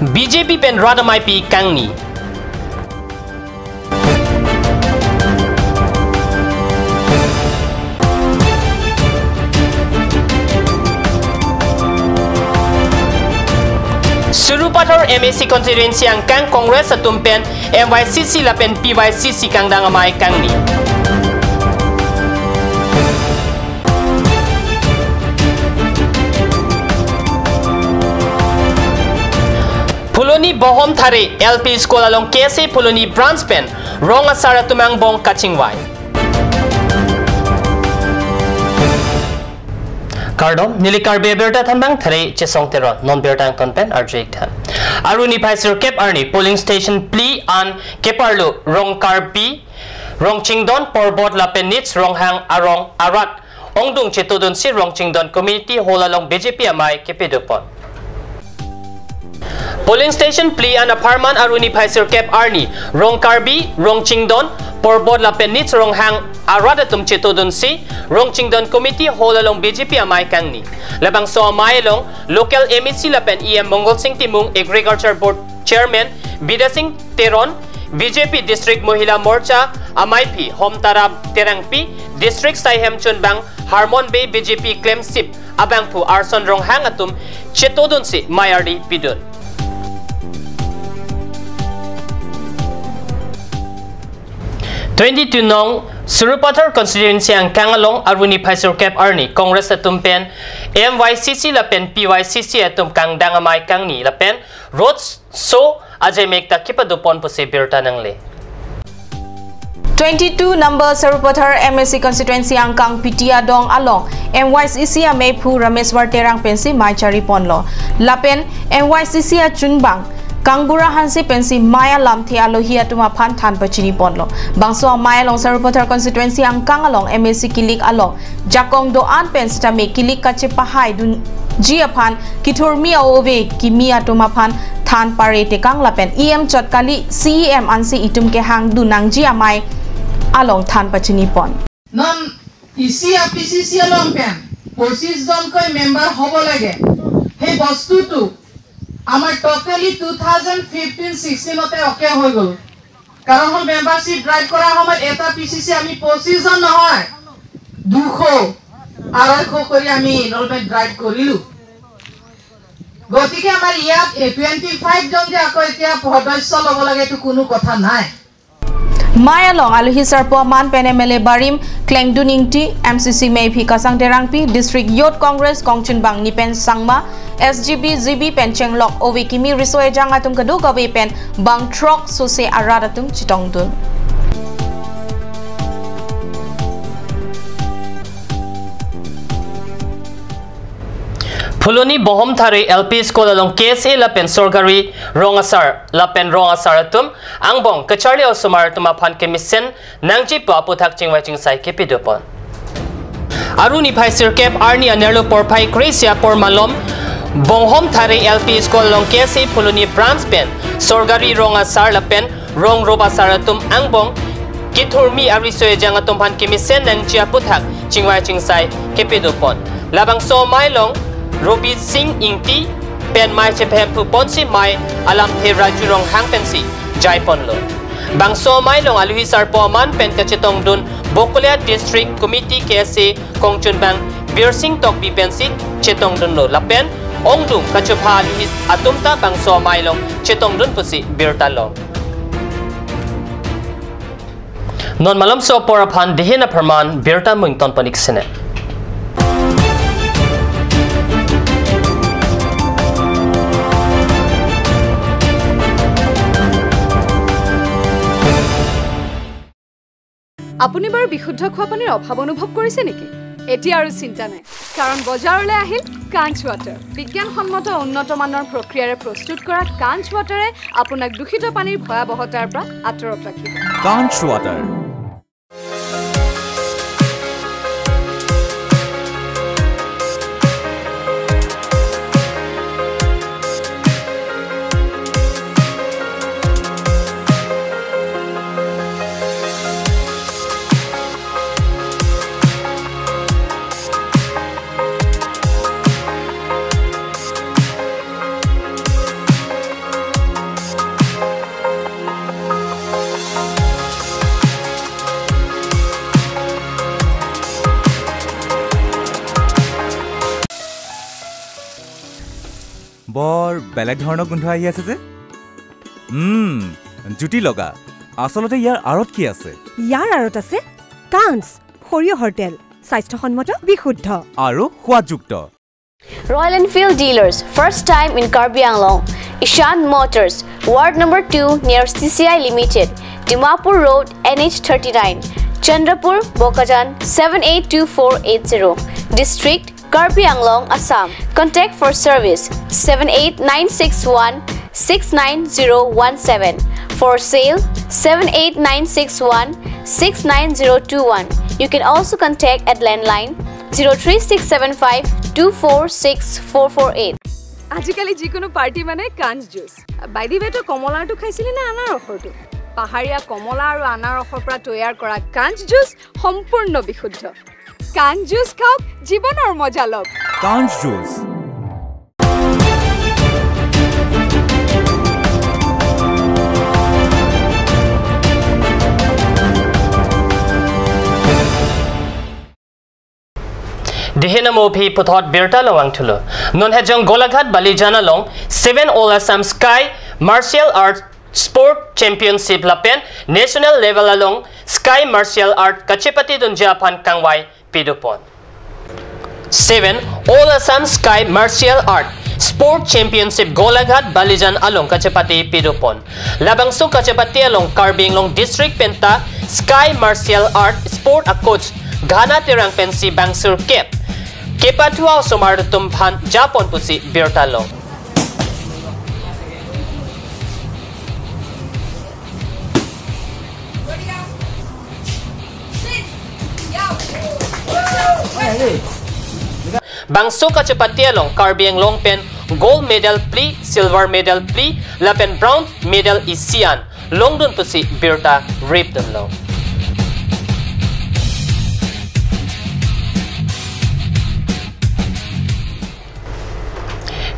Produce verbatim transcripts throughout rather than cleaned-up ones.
B J P pen rat ameipi kangni. Sarupathar M A C constituency angkang Congress atum pen M Y C C lapen P Y C C kangdang amei kangni. Phuloni Bohomthare L P School along K S A Phuloni branch pen rong asar atum angbong kachingvai. Kardom, neli Karbi Abirta thanbang Thare Chesong Teron, non birta angton pen arju-ik tha. Aru niphai sirkep arni polling station phli an keparlo Rong Karbi, Rong Chingdon, Porbot lapen Nits Ronghang arong arat ongdung chetodunsi Rong Chingdon Community Hall along B J P amei kepidopon. Polling station phli an apharman aru niphai sirkep arni Rong Karbi, Rong Chingdon, Porbot lapen Nits Ronghang arat atum chetodunsi Rong Chingdon Community Hall along B J P amei kangni. Labangso amei along local M A C lapen E M Mongol Sing Timung, Agriculture Board Chairman Bidya Sing Teron, B J P District Mohila Morcha ameiphi Homtara Terangpi, District Saihem chunbang Harmon Bey, B J P klemsip abangphu Arson Ronghang atum chetodunsi mei ardi pidun. Twenty-two nong Sarupathar constituency angkang along aru niphai sirkep arni Congress atum pen M Y C C lapen P Y C C atum kangdang amei kangni lapen road show ajaimek ta kepadopon pusi birta nangle. Twenty-two number Sarupathar M A C constituency angkang Pitia Dong along M Y C C ameiphu Rameswar Terang pensi mei chariponlo. Lapen M Y C C achunbang Kangbura Hanse pensi mei alamthe alohi atum aphan than pachiniponlo. Bangso amei along Sarupathar constituency angkang along M A C kilik along jakong do-an pen sitame kilik kachepahaidunji aphan kithurmi a-ove kimi atum aphan than pare tekang lapen E M chot kali C E M ansi itum kehangdun nangji amei along than pachinipon. Non isi a P C C along pen পঁচিশ জনকৈ মেম্বাৰ হ'ব লাগে। সেই বস্তুটো আমাৰ totally two thousand fifteen ছিক্সটিনতে অ'কে হৈ গ'ল। কাৰণ হ'ল মেম্বাৰশ্বিপ ড্ৰাইভ কৰা সময়ত এটা পি চি চি আমি পঁচিশ জন নহয়, দুশ, আঢ়ৈশ কৰি আমি এনৰলমেণ্ট ড্ৰাইভ কৰিলো। গতিকে আমাৰ ইয়াত টুৱেণ্টি ফাইভ জন যে আকৌ এতিয়া সদস্য ল'ব লাগে, এইটো কোনো কথা নাই। Mei along aluhi sarpo aman pen M L A barim Klengdun Ingti, M C C meiphi Kasang Terangpi, District Youth Congress kongchunbang Nipen Sangma, S G B G B pen chenglok ove kimi riso ejang atum kadokave pen bang throk sose arat atum chetongdun. Phuloni Bohomthare L P School along K S A lapen sorkari rong asar lapen rong asar atum angbong kacharli osomar atum aphan kemesen nangji pu aputhak chingvai chingsai kepidopon. Aru niphai sirkep arni anerlo porphai kre-isi apor malom Bohomthare L P School along K S A Phuloni branch pen sorkari rong asar lapen rong rup asar atum angbong kithurmi ariso ejang atum aphan kemesen nangji aputhak chingvai chingsai kepidopon. Labangso amei along Robi Sing Ingti pen mei chephem phuponsi mei alamthe Raju Ronghang pensi jaiponlo. Bangso amei along aluhi sarpo aman pen kachetongdun Bokolia District Committee K S A kongchunbang Birsing Tokbi pensi chetongdunlo lapen ongdung kachopha aluhi atum ta bangso amei along chetongdun pusi birta long. Non malomso apor aphan dehin apharman birta mungton panik sene. আপুনি বাৰু বিশুদ্ধ খোৱা পানীৰ অভাৱ অনুভৱ কৰিছে নেকি? এতিয়া আৰু চিন্তা নাই, কাৰণ বজাৰলৈ আহিল কাঞ্চ ৱাটাৰ। বিজ্ঞানসন্মত উন্নত মানৰ প্ৰক্ৰিয়াৰে প্ৰস্তুত কৰা কাঞ্চ ৱাটাৰে আপোনাক দূষিত পানীৰ ভয়াৱহতাৰ পৰা আঁতৰত ৰাখিব। কাঞ্চ ৱাটাৰ। বৰ বেলেগ ধৰণৰ গোন্ধ আহি আছে যে। উম, জুতি লগা। আচলতে ইয়াৰ আঁৰত কি আছে? ইয়াৰ আঁৰত আছে কাঞ্চ, সৰিয়হৰ তেল, স্বাস্থ্যসন্মত, বিশুদ্ধ। আৰু সোৱাদযুক্ত। Royal Enfield dealers, first time in Karbi Anglong. Ishan Motors, Ward number two near C C I Limited, Dimapur Road, N H thirty-nine, Chandrapur, Bokajan, seven eight two four eight zero. District, Karbi Anglong, Assam. Contact for service, seven eight nine six one six nine zero one seven. For sale, seven eight nine six one six nine zero two one. You can also contact at landline zero three six seven five two four six four four eight. আজিকালি যিকোনো পাৰ্টি মানে কাঞ্চ juice. By the way, তই কমলাৰটো খাইছিলি নে আনাৰসৰটো? পাহাৰীয়া কমলা আৰু আনাৰসৰ পৰা তৈয়াৰ কৰা কাঞ্চ জুচ সম্পূৰ্ণ বিশুদ্ধ। কাঞ্চ জুচ খাওক, জীৱনৰ মজা লওক। কাঞ্চ juice. Dihena mo aphi puthot birta along vangthulo. Non hejong Golaghat Balijan along seven All Assam Sky Martial Arts Sport Championship lapen National Level along Sky Martial Art kachepatedunji aphan kangvai pedopon. Seven All Assam Sky Martial Art Sport Championship Golaghat Balijan along kachepate pedopon. Labangso kachepate along Karbi Anglong District penta Sky Martial Art Sport a coach Ghana Terang pensi bang sirkep kepathu a osomar atum aphan japon pusi birta long. Bangso kachepate along Karbi Anglong pen gold medal phli, silver medal phli lapen bronze medal isi an longdun pusi birta ripdunlo.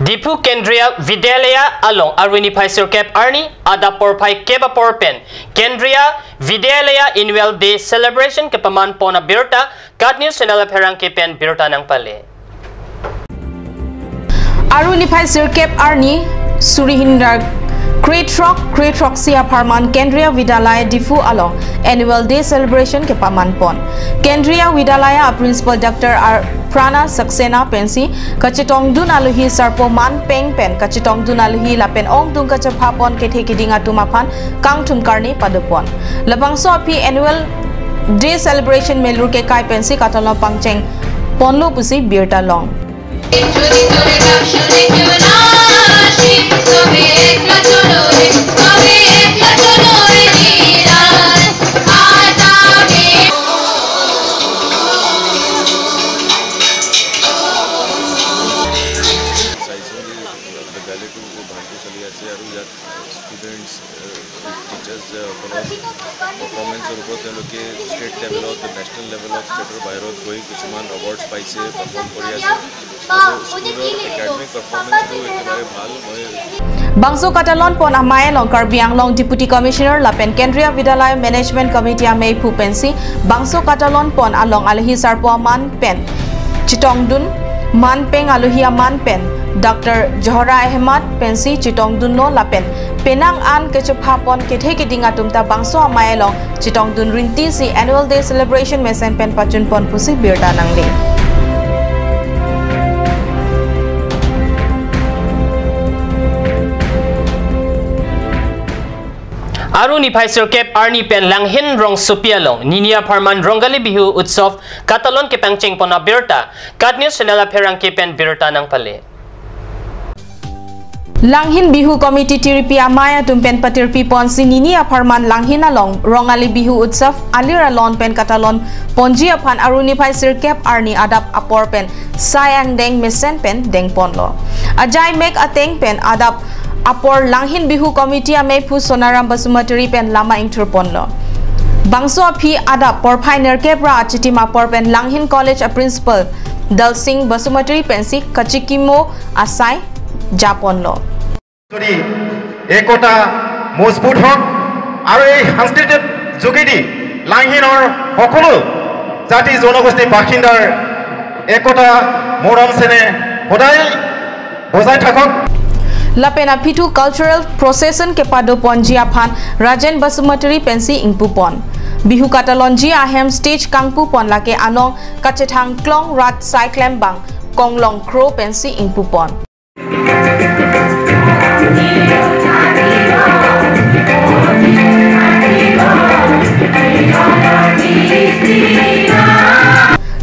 Diphu Kendriya Vidyalaya along arni phai sirkep arni adap porphai kep apor pen Kendriya Vidyalaya Annual Day Celebration kepaman pon abirta KAT News Channel apherangke pen birta nangpale. Arni phai sirkep arni suri hini ra krethrok, krethroksi apharman Kendriya Vidyalaya Diphu along Annual Day Celebration kepaman pon. Kendriya Vidyalaya a Principal Doctor R Prana Saxena pensi kachetongdun alohi sarpo man peng pen kachetongdun alohi lapen ongdung kachepha pon kethe kiding atum aphan kangthum karni padopon. Labangso aphi Annual Day Celebration melur kekai pensi katalon pangcheng ponlo pusi birta long. চাইছোঁ যে বিদ্যালয়টো বহুত ভালকৈ চলি আছে আৰু ইয়াত students, teachers সকলৰ পাৰফৰ্মেন্সৰ ওপৰত তেওঁলোকে ষ্টেট লেভেলত, নেশ্যনেল লেভেলত, ষ্টেটৰ বাহিৰত গৈ কিছুমান এৱাৰ্ডছ পাইছে, পাৰফৰ্ম কৰি আছে। আৰু স্কুলৰ একাডেমিক পাৰফৰ্মেন্সটো একেবাৰে ভাল। মই Bangso katalon pon amei along Karbi Anglong Deputy Commissioner lapen Kendriya Vidyalaya Management Committee ameiphu pensi bangso katalon pon along alohi sarpo aman pen chetongdun, man peng alohi aman pen Doctor Johora Ahmad pensi chetongdunlo lapen penang an kechepha pon kethe kiding atum ta bangso amei along chetongdun rinti si Annual Day Celebration mesen pen pachun pon pusi birta nangli. Arni phai sirkep arni pen Langhin rongsopi along nini apharman Rongali Bihu Utsav katalon kepangcheng pon abirta KAT News Channel apherangke pen birta nangpale. Langhin Bihu Committee tiripi amei atum pen patirpi ponsi nini apharman Langhin along Rongali Bihu Utsav alir alon pen katalon ponji aphan arni phai sirkep arni adap apor pen sai angdeng mesen pen dengponlo. Ajai mek ateng pen adap apor Langhin Bihu Committee ameiphu Sonaram Basumatary pen lama ingthur ponlo. Bangso aphi adap porphai nerkep ra achitim apor pen Langhin College a Principal Dalsing Basumatary pensi kachikimo asai japonlo. যদি একতা মজবুত হওক আৰু এই সাংস্কৃতিক যোগেদি লাংহিনৰ সকলো জাতি জনগোষ্ঠী বাসিন্দাৰ একতা মৰম চেনেহ সদায় বজাই থাকক। Lapen aphi thu cultural procession kepado ponji aphan Rajen Basumatary pensi ingpu pon. Bihu katalonji ahem stage kangpu pon, lake anong kachethang klong rat sai klembang Konglong Kro pensi ingpu pon.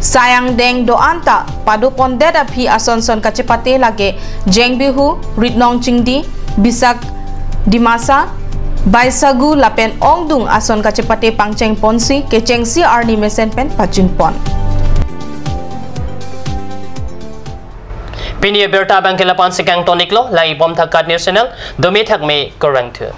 Sai angdeng do-an ta pado pondet aphi ason son kachepate lake Jeng Bihu, Ritnong Chingdi, Bisak Dimasa, Baisagu lapen ongdung ason kachepate pangcheng ponsi kechengsi arni mesen pen pachun pon. Pini abirta abang ke lapu-an si kangton iklo, lahei Bomthak Kat News Channel, dome thakme, kurvangthu.